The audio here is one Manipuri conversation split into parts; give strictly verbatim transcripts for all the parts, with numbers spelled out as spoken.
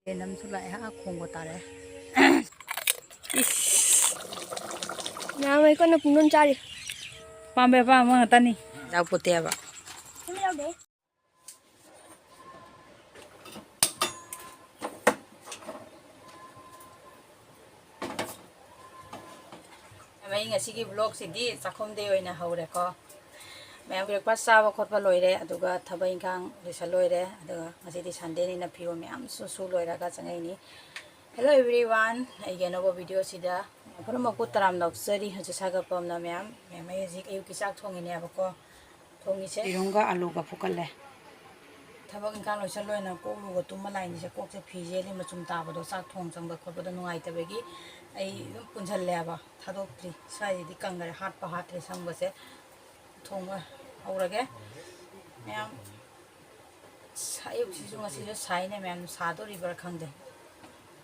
ꯌꯦꯟ ꯑꯃꯁꯨ ꯂꯥꯛꯑꯦ, ꯑꯥ ꯈꯣꯡꯕ ꯇꯥꯔꯦ꯫ ꯏꯁ꯫ ꯃꯌꯥꯝ ꯑꯩ ꯀꯟꯅ ꯄꯨꯡꯗꯣꯟ ꯆꯥꯔꯤ꯫ ꯑꯄꯥꯝꯕꯩ ꯑꯄꯥꯝꯕ ꯉꯥꯛꯇꯅꯤ꯫ ꯆꯥꯄꯣꯠꯇꯦꯕ꯫ ꯁꯤꯃ ꯌꯥꯎꯗꯦ꯫ ꯑꯩ ꯉꯁꯤꯒꯤ vlogꯁꯤꯗꯤ ꯆꯥꯛꯈꯨꯝꯗꯩ ꯑꯣꯏꯅ ꯍꯧꯔꯦꯀꯣ꯫ ꯃꯌꯥꯝ breakfast ꯆꯥꯕ ꯈꯣꯠꯄ ꯂꯣꯏꯔꯦ, ꯑꯗꯨꯒ ꯊꯕꯛ ꯏꯪꯈꯥꯡ ꯂꯣꯏꯁꯜ ꯂꯣꯏꯔꯦ, ꯑꯗꯨꯒ ꯉꯁꯤꯗꯤ Sundayꯅꯤꯅ ꯐꯤꯔꯣꯜ ꯃꯌꯥꯝꯁꯨ ꯁꯨ ꯂꯣꯏꯔꯒ ꯆꯪꯉꯛꯏꯅꯤ꯫ Hello everyone, ꯑꯩꯒꯤ ꯑꯅꯧꯕ videoꯁꯤꯗ ꯃꯌꯥꯝ ꯄꯨꯝꯅꯃꯛꯄꯨ ꯇꯔꯥꯝꯅ ꯑꯣꯛꯆꯔꯤ꯫ ꯍꯧꯖꯤꯛ ꯁꯥꯒꯠꯄꯝꯅ ꯃꯌꯥꯝ, ꯃꯌꯥꯝ ꯑꯩ ꯍꯧꯖꯤꯛ ꯑꯌꯨꯛꯀꯤ ꯆꯥꯛ ꯊꯣꯡꯉꯤꯅꯦꯕꯀꯣ꯫ ꯊꯣꯡꯉꯤꯁꯦ ꯌꯦꯔꯨꯝꯒ ꯑꯂꯨꯒ ꯐꯨꯠꯀꯠꯂꯦ꯫ ꯊꯕꯛ ꯏꯪꯈꯥꯡ ꯂꯣꯏꯁꯜ ꯂꯣꯏꯅ ꯀꯣꯛꯂꯨꯒ ꯇꯨꯝꯃ ꯂꯥꯛꯏꯅꯤꯁꯦ꯫ ꯀꯣꯛꯁꯦ ꯐꯤ ꯌꯦꯠꯂꯤ ꯃꯆꯨꯝ ꯇꯥꯕꯗꯣ, ꯆꯥꯛ ꯊꯣꯡ ꯆꯪꯕ ꯈꯣꯠꯄꯗꯣ ꯅꯨꯡꯉꯥꯏꯇꯕꯒꯤ ꯑꯩ ꯑꯗꯨꯝ ꯄꯨꯟꯁꯜꯂꯦꯕ, ꯊꯥꯗꯣꯛꯇ꯭ꯔꯤ꯫ ꯁ꯭ꯋꯥꯏꯁꯤꯗꯤ ꯀꯪꯈꯔꯦ, ꯍꯥꯠꯄ ꯍꯥꯠꯇ꯭ꯔꯦ ꯁꯝꯒꯁꯦ꯫ ꯊꯣꯡꯕ ꯍꯧꯔꯒꯦ ꯃꯌꯥꯝ꯫ ꯑꯁ, ꯑꯌꯨꯛꯁꯤꯁꯨ ꯉꯁꯤꯁꯨ ꯁꯥꯏꯅꯦ ꯃꯌꯥꯝ, ꯁꯥꯗꯣꯔꯤꯕ꯭ꯔꯥ ꯈꯪꯗꯦ꯫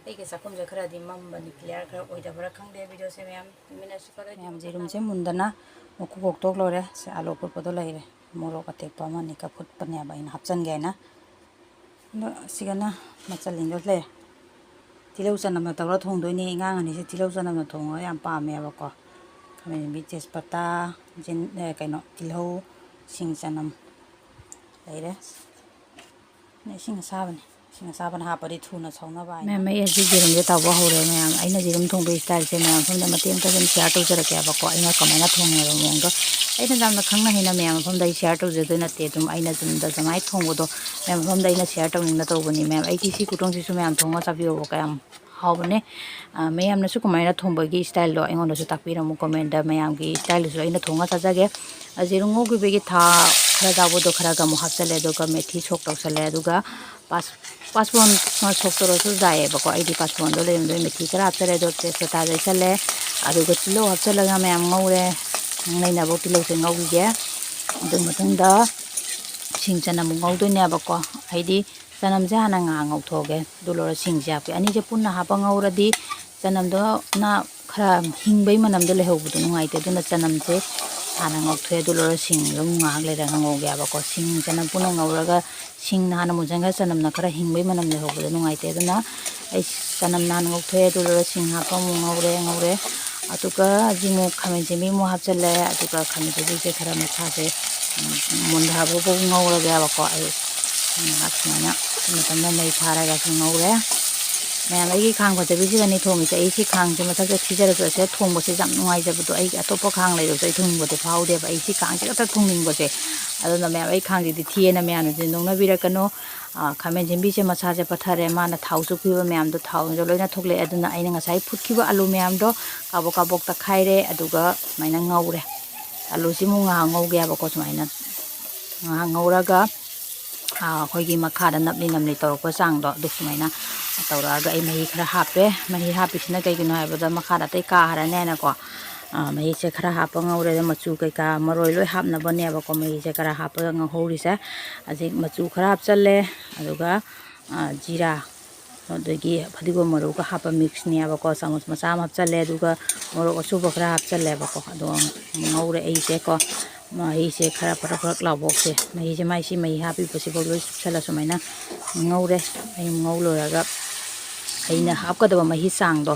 ꯑꯩꯒꯤ ꯆꯥꯛꯈꯨꯝꯁꯦ ꯈꯔꯗꯤ ꯃꯝꯕꯅꯤ, clear ꯈꯔ ꯑꯣꯏꯗꯕ꯭ꯔꯥ ꯈꯪꯗꯦ videoꯁꯦ ꯃꯌꯥꯝ꯫ ꯃꯌꯥꯝ ꯌꯦꯔꯨꯝꯁꯦ ꯃꯨꯟꯗꯅ ꯃꯀꯨ ꯈꯣꯛꯇꯣꯛ ꯂꯣꯏꯔꯦ꯫ ꯁꯦ, ꯑꯂꯨ ꯑꯐꯨꯠꯄꯗꯣ ꯂꯩꯔꯦ, ꯃꯣꯔꯣꯛ ꯑꯇꯦꯛꯄ ꯑꯃ ꯑꯅꯤꯒ ꯐꯨꯠꯄꯅꯦꯕ ꯑꯩꯅ ꯍꯥꯞꯆꯤꯟꯒꯦ ꯍꯥꯏꯅ꯫ ꯑꯗꯣ ꯁꯤꯒꯅ ꯃꯆꯜꯁꯤꯡꯗꯣ ꯂꯩꯔꯦ꯫ ꯇꯤꯜꯍꯧ ꯆꯅꯝꯅ ꯇꯧꯔ ꯊꯣꯡꯗꯣꯏꯅꯦ꯫ ꯑꯉꯥꯡ ꯑꯅꯤꯁꯦ ꯇꯤꯜꯍꯧ ꯆꯅꯝꯅ ꯊꯣꯡꯉꯒ ꯌꯥꯝ ꯄꯥꯝꯃꯦꯕꯀꯣ꯫ ꯈꯥꯃꯦꯟ ꯑꯁꯤꯟꯕꯤ, ꯇꯦꯖꯄꯇꯥ, ꯖꯤꯟ-, ꯑꯦ, ꯀꯩꯅꯣ, ꯇꯤꯜꯍꯧ, ꯁꯤꯡ, ꯆꯅꯝ ꯂꯩꯔꯦ꯫ ꯏꯁꯤꯡ ꯑꯁꯥꯕꯅꯤ꯫ ꯏꯁꯤꯡ ꯑꯁꯥꯕꯅ ꯍꯥꯞꯄꯗꯤ ꯊꯨꯅ ꯁꯧꯅꯕ ꯍꯥꯏꯅ꯫ ꯃꯌꯥꯝ, ꯑꯩ ꯍꯧꯖꯤꯛ ꯌꯦꯔꯨꯝꯁꯦ ꯇꯥꯎꯕ ꯍꯧꯔꯦ ꯃꯌꯥꯝ꯫ ꯑꯩꯅ ꯌꯦꯔꯨꯝ ꯊꯣꯡꯕꯒꯤ styleꯁꯦ ꯃꯌꯥꯝ ꯃꯐꯝꯗ ꯃꯇꯦꯛ ꯑꯃꯇ ꯑꯗꯨꯝ share ꯇꯧꯖꯔꯛꯀꯦꯕꯀꯣ꯫ ꯑꯩꯅ ꯀꯃꯥꯏꯅ ꯊꯣꯡꯉꯦꯕ ꯃꯑꯣꯡꯗꯣ꯫ ꯑꯩꯅ ꯌꯥꯝꯅ ꯈꯪꯅ ꯍꯩꯅ ꯃꯌꯥꯝ ꯃꯐꯝꯗ ꯑꯩ share ꯇꯧꯖꯗꯣꯏ ꯅꯠꯇꯦ꯫ ꯑꯗꯨꯝ ꯑꯩꯅ ꯌꯨꯝꯗ ꯀꯃꯥꯏꯅ ꯊꯣꯡꯕꯗꯣ ꯃꯌꯥꯝ ꯃꯐꯝꯗ ꯑꯩꯅ share ꯇꯧꯅꯤꯡꯅ ꯇꯧꯕꯅꯤ ꯃꯌꯥꯝ꯫ ꯑꯩꯗꯤ ꯁꯤ ꯈꯨꯊꯣꯡꯁꯤꯁꯨ ꯃꯌꯥꯝ ꯊꯣꯡꯉ ꯆꯥꯕꯤꯌꯣꯕ, ꯀꯌꯥꯝ ꯍꯥꯎꯕꯅꯦ꯫ ꯑ, ꯃꯌꯥꯝꯅꯁꯨ ꯀꯃꯥꯏꯅ ꯊꯣꯡꯕꯒꯤ styleꯗꯣ ꯑꯩꯉꯣꯟꯗꯁꯨ ꯇꯥꯛꯄꯤꯔꯝꯃꯨ commentꯗ꯫ ꯃꯌꯥꯝꯒꯤ styleꯗꯨꯁꯨ ꯑꯩꯅ ꯊꯣꯡꯉ ꯆꯥꯖꯒꯦ꯫ ꯑ, ꯌꯦꯔꯨꯝ ꯉꯧꯈꯤꯕꯒꯤ ꯊꯥ ꯈꯔ ꯌꯥꯎꯕꯗꯣ ꯈꯔꯒ ꯑꯃꯨꯛ ꯍꯥꯞꯆꯜꯂꯦ, ꯑꯗꯨꯒ ꯃꯦꯊꯤ ꯁꯣꯛ ꯇꯧꯁꯜꯂꯦ, ꯑꯗꯨꯒ ꯄꯥꯁ-, ꯄꯥꯁꯐꯣꯔꯟ ꯁꯣꯛ ꯇꯧꯔꯁꯨ ꯌꯥꯏꯌꯦꯕꯀꯣ꯫ ꯑꯩꯗꯤ ꯄꯥꯁꯐꯣꯔꯟꯗꯣ ꯂꯩꯔꯝꯗꯣꯏ ꯃꯦꯊꯤ ꯈꯔ ꯍꯥꯞꯆꯜꯂꯦ, ꯑꯗꯣ ꯇꯦꯖꯄꯇꯥ ꯌꯩꯁꯜꯂꯦ, ꯑꯗꯨꯒ ꯇꯤꯜꯍꯧ ꯍꯥꯞꯆꯜꯂꯒ ꯃꯌꯥꯝ ꯉꯧꯔꯦ꯫ ꯅꯪ ꯂꯩꯅꯕ ꯇꯤꯜꯍꯧꯁꯦ ꯉꯧꯈꯤꯒꯦ꯫ ꯑꯗꯨ ꯃꯇꯨꯡꯗ ꯁꯤꯡ ꯆꯅꯝ ꯑꯃꯨꯛ ꯉꯧꯗꯣꯏꯅꯦꯕꯀꯣ꯫ ꯑꯩꯗꯤ ꯆꯅꯝꯁꯦ ꯍꯥꯟꯅ ꯉꯥ ꯉꯧꯊꯣꯛꯑꯒꯦ, ꯑꯗꯨ ꯂꯣꯏꯔ ꯁꯤꯡꯁꯦ ꯍꯥꯞꯀꯦ꯫ ꯑꯅꯤꯁꯦ ꯄꯨꯟꯅ ꯍꯥꯞꯄ ꯉꯧꯔꯗꯤ ꯆꯅꯝꯗꯨꯅ ꯈꯔ ꯍꯤꯡꯕꯩ ꯃꯅꯝꯗꯣ ꯂꯩꯍꯧꯕꯗꯣ ꯅꯨꯡꯉꯥꯏꯇꯦ꯫ ꯑꯗꯨꯅ ꯆꯅꯝꯁꯦ ꯍꯥꯟꯅ ꯉꯧꯊꯣꯛꯑꯦ꯫ ꯑꯗꯨ ꯂꯣꯏꯔꯒ ꯁꯤꯡ ꯑꯗꯨꯝ ꯉꯥꯏꯍꯥꯛ ꯂꯩꯔꯒ ꯉꯧꯒꯦ ꯍꯥꯏꯕꯀꯣ꯫ ꯁꯤꯡ ꯆꯅꯝ ꯄꯨꯟꯅ ꯉꯧꯔꯒ, ꯁꯤꯡꯅ ꯍꯥꯟꯅ ꯃꯨꯟꯖꯟꯈ꯭ꯔ ꯆꯅꯝꯅ ꯈꯔ ꯍꯤꯡꯕꯒꯤ ꯃꯅꯝ ꯂꯩꯍꯧꯕꯗꯣ ꯅꯨꯡꯉꯥꯏꯇꯦ꯫ ꯑꯗꯨꯅ ꯑꯩ ꯆꯅꯝꯅ ꯍꯥꯟꯅ ꯉꯧꯊꯣꯛꯑꯦ꯫ ꯑꯗꯨ ꯂꯣꯏꯔꯒ ꯁꯤꯡ ꯍꯥꯞꯄ ꯑꯃꯨꯛ ꯉꯧꯔꯦ꯫ ꯉꯧꯔꯦ꯫ ꯑꯗꯨꯒ ꯍꯧꯖꯤꯛ ꯑꯃꯨꯛ ꯈꯥꯃꯦꯟ ꯑꯁꯤꯟꯕꯤ ꯑꯃꯨꯛ ꯍꯥꯞꯆꯜꯂꯦ꯫ ꯑꯗꯨꯒ ꯈꯥꯃꯦꯟ ꯑꯁꯤꯟꯕꯤꯁꯦ ꯈꯔ ꯃꯁꯥꯁꯦ, ꯎꯝ, ꯃꯨꯟꯊꯕ ꯐꯥꯎ ꯉꯧꯔꯒꯦꯕꯀꯣ꯫ ꯑꯩ ꯉꯥꯏꯍꯥꯛ ꯁꯨꯃꯥꯏꯅ ꯃꯇꯝꯗ ꯃꯩ ꯊꯥꯔꯒ ꯁꯨꯝ ꯉꯧꯔꯦ꯫ ꯃꯌꯥꯝ, ꯑꯩꯒꯤ ꯈꯥꯡ ꯐꯠꯇꯕꯤꯁꯤꯗꯅꯤ ꯊꯣꯡꯉꯤꯁꯦ꯫ ꯑꯩ ꯁꯤ ꯈꯥꯡꯁꯦ ꯃꯊꯛꯇ ꯊꯤꯖꯔꯁꯨ ꯑꯁꯤꯗ ꯊꯣꯡꯕꯁꯦ ꯌꯥꯝ ꯅꯨꯡꯉꯥꯏꯖꯕꯗꯣ꯫ ꯑꯩꯒꯤ ꯑꯇꯣꯞꯄ ꯈꯥꯡ ꯂꯩꯔꯁꯨ ꯑꯩ ꯊꯣꯡꯅꯤꯡꯕꯗꯤ ꯐꯥꯎꯗꯦꯕ꯫ ꯑꯩ ꯁꯤ ꯈꯥꯡꯁꯦ ꯈꯛꯇ ꯊꯣꯡꯅꯤꯡꯕꯁꯦ꯫ ꯑꯗꯨꯅ ꯃꯌꯥꯝ, ꯑꯩ ꯈꯥꯡꯁꯤꯗꯤ ꯊꯤꯌꯦꯅ ꯃꯌꯥꯝꯅꯗꯤ ꯅꯣꯛꯅꯕꯤꯔꯛꯀꯅꯨ꯫ ꯑ, ꯈꯥꯃꯦꯟ ꯑꯁꯤꯟꯕꯤꯁꯦ ꯃꯁꯥꯁꯦ ꯄꯠꯊꯔꯦ꯫ ꯃꯥꯅ ꯊꯥꯎ ꯆꯨꯞꯈꯤꯕ ꯃꯌꯥꯝꯗꯣ ꯊꯥꯎꯁꯤꯡꯗꯣ ꯂꯣꯏꯅ ꯊꯣꯛꯂꯛꯑꯦ꯫ ꯑꯗꯨꯅ ꯑꯩꯅ ꯉꯁꯥꯏ ꯐꯨꯠꯈꯤꯕ ꯑꯂꯨ ꯃꯌꯥꯝꯗꯣ ꯀꯥꯕꯣꯛ ꯀꯥꯕꯣꯛ ꯇꯛꯈꯥꯏꯔꯦ꯫ ꯑꯗꯨꯒ ꯁꯨꯃꯥꯏꯅ ꯉꯧꯔꯦ꯫ ꯑꯂꯨꯁꯤꯃꯨꯛ ꯉꯥꯏꯍꯥꯛ ꯉꯧꯒꯦ ꯍꯥꯏꯕꯀꯣ꯫ ꯁꯨꯃꯥꯏꯅ ꯉꯥꯏꯍꯥꯛ ꯉꯧꯔꯒ, ꯑ, ꯑꯩꯈꯣꯏꯒꯤ ꯃꯈꯥꯗ ꯅꯞꯂꯤ ꯅꯝꯂꯤ ꯇꯧꯔꯛꯄ ꯆꯥꯡꯗꯣ ꯑꯗꯨ ꯁꯨꯃꯥꯏꯅ ꯇꯧꯔꯛꯑꯒ ꯑꯩ ꯃꯍꯤ ꯈꯔ ꯍꯥꯞꯄꯦ꯫ ꯃꯍꯤ ꯍꯥꯞꯄꯤꯁꯤꯅ ꯀꯩꯒꯤꯅꯣ ꯍꯥꯏꯕꯗ ꯃꯈꯥꯗ ꯑꯇꯩ ꯀꯥꯈ꯭ꯔꯅꯦꯅꯀꯣ꯫ ꯑ, ꯃꯍꯤꯁꯦ ꯈꯔ ꯍꯥꯞꯄ ꯉꯧꯔꯦ꯫ ꯑꯗ ꯃꯆꯨ ꯀꯩꯀꯥ ꯃꯔꯣꯏ ꯂꯣꯏ ꯍꯥꯞꯅꯕꯅꯦꯕꯀꯣ ꯃꯍꯤꯁꯦ ꯈꯔ ꯍꯥꯞꯄꯒ ꯉꯧꯍꯧꯔꯤꯁꯦ꯫ ꯍꯧꯖꯤꯛ ꯃꯆꯨ ꯈꯔ ꯍꯥꯞꯆꯜꯂꯦ꯫ ꯑꯗꯨꯒ, ꯑ, ꯖꯤꯔꯥ, ꯑꯗꯒꯤ ꯐꯗꯤꯒꯣꯝ ꯃꯔꯨꯒ ꯍꯥꯞꯄ mix ꯅꯦꯕꯀꯣ꯫ ꯆꯥꯃꯁ ꯃꯆꯥ ꯑꯃ ꯍꯥꯞꯆꯜꯂꯦ꯫ ꯑꯗꯨꯒ ꯃꯣꯔꯣꯛ ꯑꯁꯨꯕ ꯈꯔ ꯍꯥꯞꯆꯜꯂꯦꯕꯀꯣ꯫ ꯑꯗꯣ ꯉꯧꯔꯦ ꯑꯩꯁꯦꯀꯣ꯫ ꯃꯍꯤꯁꯦ ꯈꯔ ꯐꯔꯛ ꯐꯔꯛ ꯂꯥꯎꯕ ꯐꯥꯎꯁꯦ꯫ ꯃꯍꯤꯁꯦ, ꯃꯥꯏ ꯁꯤ ꯃꯍꯤ ꯍꯥꯞꯄꯤꯕꯁꯤꯐꯥꯎ ꯂꯣꯏ ꯆꯨꯞꯁꯜꯂ ꯁꯨꯃꯥꯏꯅ ꯉꯧꯔꯦ꯫ ꯑꯩ ꯉꯧ ꯂꯣꯏꯔꯒ ꯑꯩꯅ ꯍꯥꯞꯀꯗꯕ ꯃꯍꯤ ꯆꯥꯡꯗꯣ,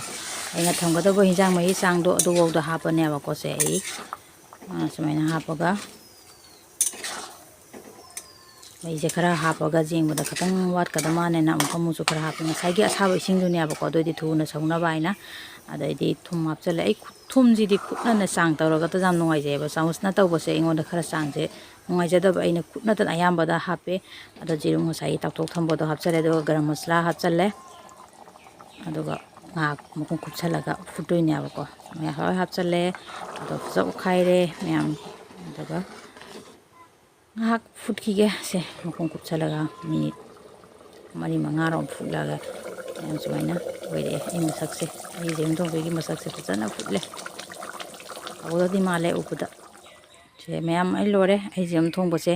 ꯑꯩꯅ ꯊꯝꯒꯗꯕ ꯍꯤꯟꯖꯥꯡ ꯃꯍꯤ ꯆꯥꯡꯗꯣ ꯑꯗꯨꯐꯥꯎꯗ ꯍꯥꯞꯄꯅꯦꯕꯀꯣ ꯁꯦ꯫ ꯑꯩ, ꯑ, ꯁꯨꯃꯥꯏꯅ ꯍꯥꯞꯄꯒ ꯃꯍꯤꯁꯦ ꯈꯔ ꯍꯥꯞꯄꯒ ꯌꯦꯡꯕꯗ ꯈꯤꯇꯪ ꯋꯥꯠꯀꯗ ꯃꯥꯜꯂꯦꯅ ꯑꯃꯨꯛꯀ ꯑꯃꯨꯛꯁꯨ ꯈꯔ ꯍꯥꯞꯄꯦ꯫ ꯉꯁꯥꯏꯒꯤ ꯑꯁꯥꯕ ꯏꯁꯤꯡꯗꯨꯅꯦꯕꯀꯣ, ꯑꯗꯨꯑꯣꯏꯗꯤ ꯊꯨꯅ ꯁꯧꯅꯕ ꯍꯥꯏꯅ꯫ ꯑꯗꯩꯗꯤ ꯊꯨꯝ ꯍꯥꯞꯆꯜꯂꯦ꯫ ꯑꯩ ꯈꯨ-, ꯊꯨꯝꯁꯤꯗꯤ ꯈꯨꯠꯅꯅ ꯆꯥꯡ ꯇꯧꯔꯒ ꯌꯥꯝ ꯅꯨꯡꯉꯥꯏꯖꯩꯑꯕ꯫ ꯆꯥꯃꯁꯅ ꯇꯧꯕꯁꯦ ꯑꯩꯉꯣꯟꯗ ꯈꯔ ꯆꯥꯡꯁꯦ ꯅꯨꯡꯉꯥꯏꯖꯗꯕ꯫ ꯑꯩꯅ ꯈꯨꯠꯅ ꯑꯌꯥꯝꯕꯗ ꯍꯥꯞꯄꯦ꯫ ꯑꯗꯣ ꯌꯦꯔꯨꯝ ꯉꯁꯥꯏꯒꯤ ꯇꯥꯎꯊꯣꯛ ꯊꯝꯕꯗꯣ ꯍꯥꯞꯆꯜꯂꯦ꯫ ꯑꯗꯨꯒ ꯒꯔꯝ ꯃꯁꯂꯥ ꯍꯥꯞꯆꯜꯂꯦ꯫ ꯑꯗꯨꯒ ꯉꯥꯏꯍꯥꯛ ꯃꯈꯨꯝ ꯀꯨꯞꯁꯜꯂꯒ ꯐꯨꯠꯇꯣꯏꯅꯦꯕꯀꯣ꯫ ꯃꯌꯥꯝ ꯂꯣꯏ ꯍꯥꯞꯆꯜꯂꯦ꯫ ꯑꯗꯣ ꯐꯖꯅ ꯑꯣꯠꯈꯥꯏꯔꯦ ꯃꯌꯥꯝ꯫ ꯑꯗꯨꯒ ꯉꯥꯏꯍꯥꯛ ꯐꯨꯠꯈꯤꯒꯦ꯫ ꯁꯦ, ꯃꯈꯨꯝ ꯀꯨꯞꯁꯜꯂꯒ ꯃꯤꯅꯤꯠ ꯃꯔꯤ ꯃꯉꯥꯔꯣꯝ ꯐꯨꯠꯂꯒ ꯃꯌꯥꯝ ꯁꯨꯃꯥꯏꯅ ꯑꯣꯏꯔꯛꯑꯦ ꯑꯩ ꯃꯁꯛꯁꯦ꯫ ꯑꯩ ꯌꯦꯔꯨꯝ ꯊꯣꯡꯕꯒꯤ ꯃꯁꯛꯁꯦ ꯐꯖꯅ ꯐꯨꯠꯂꯦ꯫ ꯍꯥꯎꯒꯗꯧꯗꯤ ꯃꯥꯜꯂꯦ ꯎꯕꯗ꯫ ꯁꯦ, ꯃꯌꯥꯝ, ꯑꯩ ꯂꯣꯏꯔꯦ ꯑꯩ ꯌꯦꯔꯨꯝ ꯊꯣꯡꯕꯁꯦ꯫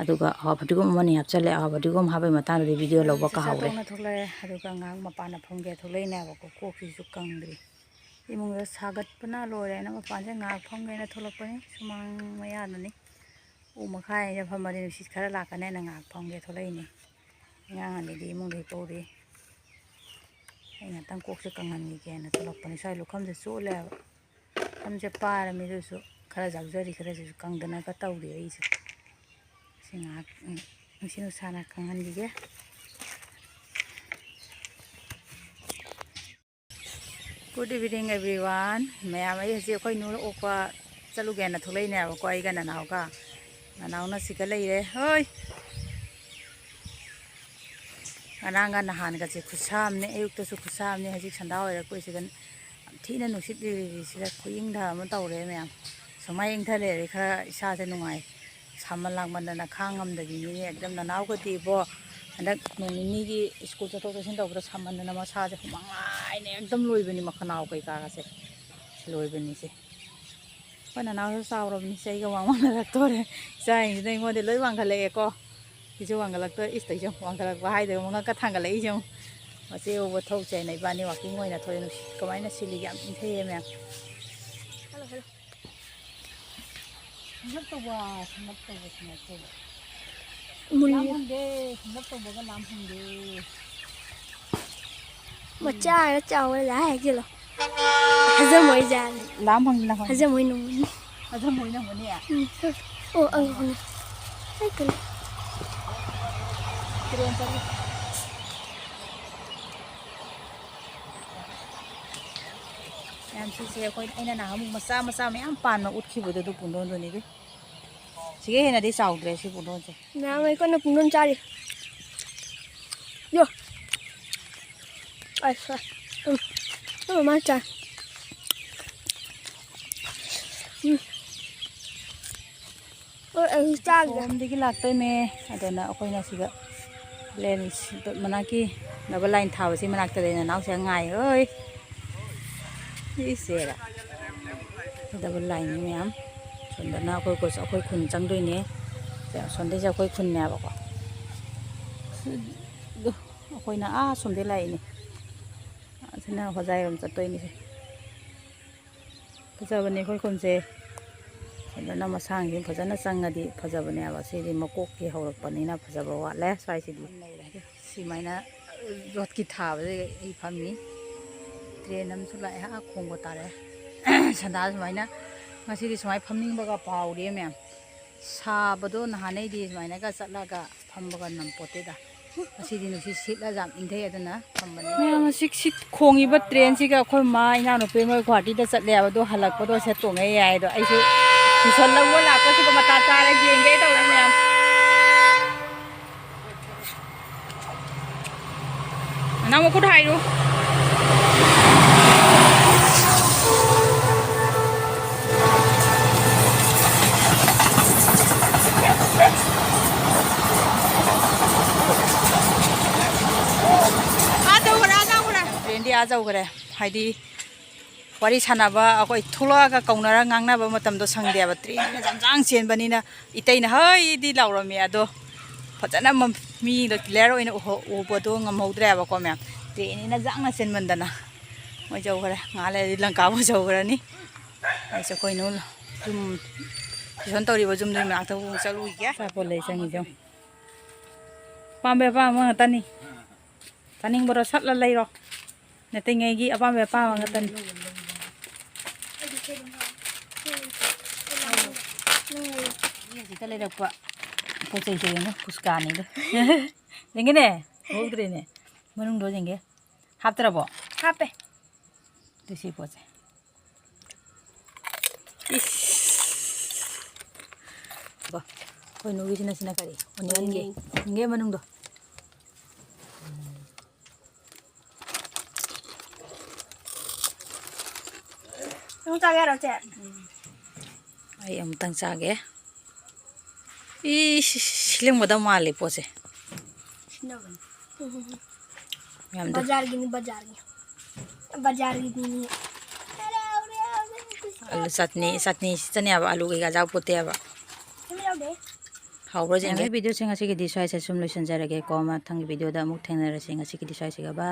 ꯑꯗꯨꯒ ꯑꯋꯥ ꯐꯗꯤꯒꯣꯝ ꯑꯃꯅꯤ ꯍꯥꯞꯆꯜꯂꯦ꯫ ꯑꯋꯥ ꯐꯗꯤꯒꯣꯝ ꯍꯥꯞꯄꯒꯤ ꯃꯇꯥꯡꯗꯗꯤ video ꯂꯧꯕ ꯆꯥꯛꯆꯥ ꯀꯥꯍꯧꯔꯦ꯫ ꯇꯣꯛꯅ ꯊꯣꯛꯂꯛꯑꯦ꯫ ꯑꯗꯨꯒ ꯉꯥꯏꯍꯥꯛ ꯃꯄꯥꯟꯗ ꯐꯝꯒꯦ ꯊꯣꯛꯂꯛꯏꯅꯦꯕꯀꯣ꯫ ꯀꯣꯛꯁꯤꯁꯨ ꯀꯪꯗ꯭ꯔꯤ꯫ ꯏꯃꯨꯡꯗ ꯁꯥꯒꯠꯄꯅ ꯂꯣꯏꯔꯦꯅ ꯃꯄꯥꯟꯁꯦ ꯉꯥꯏꯍꯥꯛ ꯐꯝꯒꯦꯅ ꯊꯣꯛꯂꯛꯄꯅꯤ꯫ ꯁꯨꯃꯥꯡ ꯃꯌꯥꯗꯅꯤ꯫ ꯎ ꯃꯈꯥꯗ ꯐꯝꯃꯗꯤ ꯅꯨꯡꯁꯤꯠ ꯈꯔ ꯂꯥꯛꯀꯅꯦꯅ ꯉꯥꯏꯍꯥꯛ ꯐꯝꯒꯦ ꯊꯣꯛꯂꯛꯏꯅꯤ꯫ ꯑꯉꯥꯡ ꯑꯅꯤꯗꯤ ꯏꯃꯨꯡꯗ ꯍꯤꯞꯄꯧꯔꯤ꯫ ꯑꯩ ꯉꯥꯛꯇꯪ ꯀꯣꯛꯁꯦ ꯀꯪꯍꯟꯈꯤꯒꯦꯅ ꯊꯣꯛꯂꯛꯄꯅꯤ꯫ ꯁ꯭ꯋꯥꯏ ꯂꯨꯈꯝꯁꯦ ꯆꯣꯠꯂꯦꯕ꯫ ꯁꯝꯁꯦ ꯄꯥꯔꯝꯃꯤ ꯑꯗꯨꯁꯨ ꯈꯔ ꯌꯥꯎꯖꯔꯤ, ꯈꯔꯁꯤꯁꯨ ꯀꯪꯗꯅꯕ ꯇꯧꯔꯤ ꯑꯩꯁꯦ꯫ ꯁꯤ ꯉꯥꯏꯍꯥꯛ, ꯎꯝ, ꯅꯨꯡꯁꯤꯠ ꯅꯨꯡꯁꯥꯅ ꯀꯪꯍꯟꯈꯤꯒꯦ꯫ Good evening everyone꯫ ꯃꯌꯥꯝ, ꯑꯩ ꯍꯧꯖꯤꯛ ꯑꯩꯈꯣꯏ ꯅꯨꯔ ꯑꯣꯛꯄ ꯆꯠꯂꯨꯒꯦꯅ ꯊꯣꯛꯂꯛꯏꯅꯦꯕꯀꯣ, ꯑꯩꯒ ꯅꯅꯥꯎꯒ꯫ ꯅꯅꯥꯎꯅ ꯁꯤꯒ ꯂꯩꯔꯦ꯫ ꯍꯣꯏ꯫ ꯉꯔꯥꯡꯒ ꯅꯍꯥꯟꯒꯁꯦ ꯈꯨꯠꯁꯥ ꯑꯃꯅꯦ, ꯑꯌꯨꯛꯇꯁꯨ ꯈꯨꯠꯁꯥ ꯑꯃꯅꯦ, ꯍꯧꯖꯤꯛ ꯁꯟꯗꯥ ꯑꯣꯏꯔꯛꯄꯩꯁꯤꯗ ꯌꯥꯝ ꯊꯤꯅ ꯅꯨꯡꯁꯤꯠ ꯂꯤꯔꯤ ꯂꯤꯔꯤꯁꯤꯗ ꯈꯨꯏꯪꯊ ꯑꯃ ꯇꯧꯔꯦ ꯃꯌꯥꯝ꯫ ꯁꯨꯃꯥꯏꯅ ꯏꯪꯊ ꯂꯩꯔꯗꯤ ꯈꯔ ꯏꯁꯥꯁꯦ ꯅꯨꯡꯉꯥꯏ꯫ ꯁꯥꯃꯟ ꯂꯥꯡꯃꯟꯗꯅ ꯈꯥꯡ ꯉꯝꯗꯕꯤꯅꯤꯅꯦ꯫ ꯑꯦꯛꯗꯝ ꯅꯅꯥꯎꯒꯗꯤ ꯏꯕꯣ ꯍꯟꯗꯛ ꯅꯣꯡ ꯅꯤꯅꯤꯒꯤ ꯁ꯭ꯀꯨꯜ ꯆꯠꯊꯣꯛ ꯆꯠꯁꯤꯟ ꯇꯧꯕꯗ ꯁꯥꯃꯟꯗꯅ ꯃꯁꯥꯁꯦ ꯍꯨꯃꯥꯡ ꯂꯥꯏꯅ ꯑꯦꯛꯗꯝ ꯂꯣꯏꯕꯅꯤ, ꯃꯈꯅꯥꯎ ꯀꯩꯀꯥꯒꯁꯦ ꯂꯣꯏꯕꯅꯤꯁꯦ꯫ ꯑꯩꯈꯣꯏ ꯅꯅꯥꯎꯁꯨ ꯆꯥꯎꯔꯕꯅꯤ, ꯆꯍꯤꯒ ꯋꯥꯡ ꯃꯥꯟꯅꯔꯛꯇꯣꯔꯦ꯫ ꯏꯆꯥꯁꯤꯡꯁꯤꯅ ꯑꯩꯉꯣꯟꯗ ꯂꯣꯏ ꯋꯥꯡꯈꯠꯂꯛꯑꯦꯀꯣ꯫ ꯁꯤꯁꯨ ꯋꯥꯡꯈꯠꯂꯛꯇꯣꯔꯦ꯫ ꯏꯁ, ꯇꯧꯏꯁꯦ ꯋꯥꯡꯈꯠꯂꯛꯄ ꯍꯥꯏꯗꯣꯏ ꯃꯉꯛꯀ ꯊꯥꯡꯒꯠꯂꯛꯏꯁꯦ ꯌꯦꯡꯉꯨ꯫ ꯃꯆꯦ ꯎꯕ ꯊꯣꯛ ꯆꯦꯅ ꯏꯕꯥꯅꯤ ꯋꯥꯛꯀꯤꯡ ꯑꯣꯏꯅ ꯊꯣꯛꯑꯦ꯫ ꯅꯨꯡꯁꯤꯠ ꯀꯃꯥꯏꯅ ꯁꯤꯠꯂꯤ, ꯌꯥꯝ ꯏꯪꯊꯩꯌꯦ ꯃꯌꯥꯝ꯫ Hello, hello. ꯁꯨꯝꯂꯞ ꯇꯧꯕ, ꯁꯨꯝꯂꯞ ꯇꯧꯕ, ꯁꯨꯝꯂꯞ ꯇꯧꯕ꯫ ꯃꯨꯜꯂꯤ꯫ ꯂꯥꯝ ꯐꯪꯗꯦ, ꯁꯨꯝꯂꯞ ꯇꯧꯕꯒ ꯂꯥꯝ ꯐꯪꯗꯦ꯫ ꯃꯆꯥꯔ ꯆꯥꯎꯔ ꯂꯥꯛꯑꯦ ꯍꯥꯏꯖꯤꯜꯂꯣ꯫ ꯍꯖꯝ ꯑꯣꯏ ꯖꯥꯠꯅꯤ꯫ ꯂꯥꯝ ꯐꯪꯗꯅ ꯐꯪꯗꯦ꯫ ꯍꯖꯝ ꯑꯣꯏ ꯅꯣꯡꯃꯅꯤ꯫ ꯍꯖꯝ ꯑꯣꯏ ꯅꯣꯡꯃꯅꯤ? ꯎꯝ꯫ ꯑꯣ, ꯑꯪ, ꯑꯪ꯫ ꯑꯩ ꯀꯩꯅꯣ꯫ ꯐꯤꯔꯣꯟ ꯆꯠꯂꯤ꯫ ꯃꯌꯥꯝ ꯁꯤꯁꯦ ꯑꯩꯈꯣꯏ, ꯑꯩꯅ ꯅꯍꯥꯟꯃꯨꯛ ꯃꯆꯥ ꯃꯆꯥ ꯃꯌꯥꯝ ꯄꯥꯟꯕ ꯎꯠꯈꯤꯕꯗꯣ ꯑꯗꯨ ꯄꯨꯡꯗꯣꯟꯗꯨꯅꯤ ꯑꯗꯨ꯫ ꯁꯤꯒ ꯍꯦꯟꯅꯗꯤ ꯆꯥꯎꯗ꯭ꯔꯦ ꯁꯤ ꯄꯨꯡꯗꯣꯟꯁꯦ꯫ ꯃꯌꯥꯝ ꯑꯩ ꯀꯟꯅ ꯄꯨꯡꯗꯣꯟ ꯆꯥꯔꯤ꯫ ꯌꯣ꯫ ꯑꯁ, ꯎꯝ꯫ ꯎꯝ, ꯃꯥ ꯆꯥ꯫ ꯎꯝ꯫ ꯍꯣꯏ, ꯑꯩ ꯆꯥꯒꯦ꯫ ꯁꯣꯝꯗꯒꯤ ꯂꯥꯛꯇꯣꯏꯅꯦ꯫ ꯑꯗꯨꯅ ꯑꯩꯈꯣꯏꯅ ꯁꯤꯗ ꯂꯦꯟ ꯁꯤꯗ ꯃꯅꯥꯛꯀꯤ ꯗꯕꯜ ꯂꯥꯏꯟ ꯊꯥꯕꯁꯤ ꯃꯅꯥꯛꯇ ꯂꯩ ꯅꯅꯥꯎꯁꯦ ꯉꯥꯏ꯫ ꯍꯣꯏ꯫ ꯁꯤꯁꯦꯔ꯫ ꯗꯕꯜ ꯂꯥꯏꯟꯅꯤ ꯃꯌꯥꯝ꯫ ꯁꯣꯝꯗꯅ ꯑꯩꯈꯣꯏ ꯀꯣ-, ꯑꯩꯈꯣꯏ ꯈꯨꯟ ꯆꯪꯗꯣꯏꯅꯦ꯫ ꯁꯣꯝꯗꯩꯁꯦ ꯑꯩꯈꯣꯏ ꯈꯨꯟꯅꯦꯕꯀꯣ꯫ ꯑꯗꯨ ꯑꯩꯈꯣꯏꯅ ꯑꯥ ꯁꯣꯝꯗꯩ ꯂꯥꯛꯏꯅꯦ꯫ ꯑꯁꯤꯅ ꯍꯣꯖꯥꯏꯔꯣꯝ ꯆꯠꯇꯣꯏꯅꯤꯁꯦ꯫ ꯐꯖꯕꯅꯦ ꯑꯩꯈꯣꯏ ꯈꯨꯟꯁꯦ꯫ ꯐꯖꯅ ꯃꯁꯥꯡꯁꯤ ꯐꯖꯅ ꯆꯪꯉꯗꯤ ꯐꯖꯕꯅꯦꯕ꯫ ꯁꯤꯗꯤ ꯃꯀꯣꯛꯀꯤ ꯍꯧꯔꯛꯄꯅꯤꯅ ꯐꯖꯕ ꯋꯥꯠꯂꯦ꯫ ꯁ꯭ꯋꯥꯏꯁꯤꯗꯤ ꯂꯩꯔꯦ꯫ ꯁꯨꯃꯥꯏꯅ ꯌꯣꯠꯀꯤ ꯊꯥꯕꯁꯦ ꯑꯩ ꯐꯝꯃꯤ꯫ ꯇ꯭ꯔꯦꯟ ꯑꯃꯁꯨ ꯂꯥꯛꯑꯦ, ꯑꯥ ꯈꯣꯡꯕ ꯇꯥꯔꯦ꯫ ꯁꯟꯗꯥ ꯁꯨꯃꯥꯏꯅ ꯉꯁꯤꯗꯤ ꯁꯨꯃꯥꯏꯅ ꯐꯝꯅꯤꯡꯕꯒ ꯐꯥꯎꯔꯦ ꯃꯌꯥꯝ꯫ ꯁꯥꯕꯗꯣ ꯅꯍꯥꯟꯅꯩꯗꯤ ꯁꯨꯃꯥꯏꯅꯒ ꯆꯠꯂꯒ ꯐꯝꯕꯒ ꯅꯝꯄꯣꯠꯇꯦꯗ꯫ ꯉꯁꯤꯗꯤ ꯅꯨꯡꯁꯤꯠ ꯁꯤꯠꯂ ꯌꯥꯝ ꯏꯪꯊꯩ, ꯑꯗꯨꯅ ꯐꯝꯕꯅꯤ꯫ ꯃꯌꯥꯝ ꯍꯧꯖꯤꯛ ꯁꯤꯠ ꯈꯣꯡꯉꯤꯕ ꯇ꯭ꯔꯦꯟꯁꯤꯒ ꯑꯩꯈꯣꯏ ꯃꯥ ꯏꯅꯥꯎꯅꯨꯄꯤ ꯃꯣꯏ ꯒꯨꯍꯥꯇꯤꯗ ꯆꯠꯂꯦꯕ, ꯑꯗꯣ ꯍꯜꯂꯛꯄꯗꯣ ꯁꯤꯗ ꯇꯣꯡꯉꯦ ꯌꯥꯏ꯫ ꯑꯗꯣ ꯑꯩꯁꯨ ꯇ꯭ꯌꯨꯁꯟ ꯂꯧꯕ ꯂꯥꯛꯄꯁꯤꯒ ꯃꯇꯥ ꯆꯥꯔ ꯌꯦꯡꯒꯦ ꯇꯧꯔꯤ ꯃꯌꯥꯝ꯫ ꯅꯪ ꯃꯈꯨꯠ ꯍꯥꯏꯔꯨ꯫ ꯑꯥ ꯇꯧꯈ꯭ꯔꯦ, ꯑꯥ ꯇꯧꯈ꯭ꯔꯦ꯫ ꯇ꯭ꯔꯦꯟꯗꯤ ꯑꯥ ꯇꯧꯈ꯭ꯔꯦ꯫ ꯍꯥꯏꯗꯤ ꯋꯥꯔꯤ ꯁꯥꯟꯅꯕ, ꯑꯩꯈꯣꯏ ꯊꯣꯛꯂꯛꯑꯒ ꯀꯧꯅꯔ ꯉꯥꯡꯅꯕ ꯃꯇꯝꯗꯣ ꯁꯪꯗꯦꯕ꯫ ꯇ꯭ꯔꯦꯟꯅ ꯖꯥꯡ ꯖꯥꯡ ꯆꯦꯟꯕꯅꯤꯅ ꯏꯇꯩꯅ ꯍꯩꯗꯤ ꯂꯥꯎꯔꯝꯃꯤ, ꯑꯗꯣ ꯐꯖꯅ ꯃ-, ꯃꯤꯗꯣ clear ꯑꯣꯏꯅ ꯎꯍꯧ-, ꯎꯕꯗꯣ ꯉꯝꯍꯧꯗ꯭ꯔꯦꯕꯀꯣ ꯃꯌꯥꯝ꯫ ꯇ꯭ꯔꯦꯟꯅꯤꯅ ꯖꯥꯡꯅ ꯆꯦꯟꯃꯟꯗꯅ꯫ ꯃꯣꯏ ꯌꯧꯈ꯭ꯔꯦ꯫ ꯉꯥꯏꯍꯥꯛ ꯂꯩꯔꯗꯤ ꯂꯪꯀꯥꯕꯨ ꯌꯧꯈ꯭ꯔꯅꯤ꯫ ꯑꯩꯁꯦ ꯑꯩꯈꯣꯏ ꯅꯨ ꯌꯨꯝ tuition ꯇꯧꯔꯤꯕ ꯌꯨꯝꯗꯨꯒꯤ ꯃꯅꯥꯛꯇ ꯑꯃꯨꯛ ꯆꯠꯂꯨꯈꯤꯒꯦ꯫ ꯑꯆꯥꯄꯣꯠ ꯂꯩ ꯆꯪꯉꯤꯁꯦ ꯌꯦꯡꯉꯨ꯫ ꯑꯄꯥꯝꯕ ꯑꯄꯥꯝꯕ ꯉꯥꯛꯇꯅꯤ꯫ ꯆꯥꯅꯤꯡꯕꯔꯣ? ꯁꯠꯂ ꯂꯩꯔꯣ꯫ ꯅꯇꯩꯉꯩꯒꯤ ꯑꯄꯥꯝꯕ ꯑꯄꯥꯝꯕ ꯉꯥꯛꯇꯅꯤ꯫ ꯃꯤ ꯍꯧꯖꯤꯛꯇ ꯂꯩꯔꯛꯄ ꯄꯣꯠ ꯆꯩꯁꯦ ꯌꯦꯡꯉꯣ, ꯐꯨꯁꯀꯥꯅꯤꯗ꯫ ꯌꯦꯡꯒꯦꯅꯦ, ꯎꯍꯧꯗ꯭ꯔꯦꯅꯦ꯫ ꯃꯅꯨꯡꯗꯣ ꯌꯦꯡꯒꯦ꯫ ꯍꯥꯞꯇ꯭ꯔꯕꯣ? ꯍꯥꯞꯄꯦ꯫ ꯑꯗꯨ ꯁꯤ ꯄꯣꯠꯁꯦ꯫ ꯏꯁ꯫ ꯀꯣ, ꯑꯩꯈꯣꯏ ꯅꯨꯡꯒꯤꯁꯤꯅ, ꯁꯤꯅ ꯀꯔꯤ? Onionꯒꯤ꯫ ꯎꯝ꯫ Onionꯒꯤ ꯃꯅꯨꯡꯗꯣ꯫ ꯅꯪ ꯆꯥꯒꯦ ꯍꯥꯏꯔꯣ, ꯆꯦ? ꯑꯩ ꯑꯃꯨꯛꯇꯪ ꯆꯥꯒꯦ꯫ ꯏꯁ, ꯁꯤꯂꯝꯒꯗꯕ ꯃꯥꯜꯂꯦ ꯄꯣꯠꯁꯦ꯫ ꯁꯤꯟꯅꯕꯅꯤ꯫ ꯌꯥꯝꯗ꯫ ꯕꯖꯥꯔꯒꯤꯅꯤ, ꯕꯖꯥꯔꯒꯤ꯫ ꯕꯖꯥꯔꯒꯤꯅꯤ꯫ ꯑꯂꯨ ꯆꯠꯅꯤ, ꯆꯠꯅꯤ ꯁꯤꯗꯅꯦꯕ, ꯑꯂꯨ ꯀꯩꯀꯥ ꯌꯥꯎꯄꯣꯠꯇꯦꯕ꯫ ꯁꯤꯃ ꯌꯥꯎꯗꯦ꯫ ꯍꯥꯎꯕ꯭ꯔꯣ ꯌꯦꯡꯒꯦ꯫ ꯌꯥꯔꯦ, videoꯁꯦ ꯉꯁꯤꯒꯤꯗꯤ ꯁ꯭ꯋꯥꯏꯁꯦ ꯁꯨꯝ ꯂꯣꯏꯁꯤꯟꯖꯔꯒꯦꯀꯣ꯫ ꯃꯊꯪꯒꯤ videoꯗ ꯑꯃꯨꯛ ꯊꯦꯡꯅꯔꯁꯤ꯫ ꯉꯁꯤꯒꯤꯗꯤ ꯁ꯭ꯋꯥꯏꯁꯤꯒ bye꯫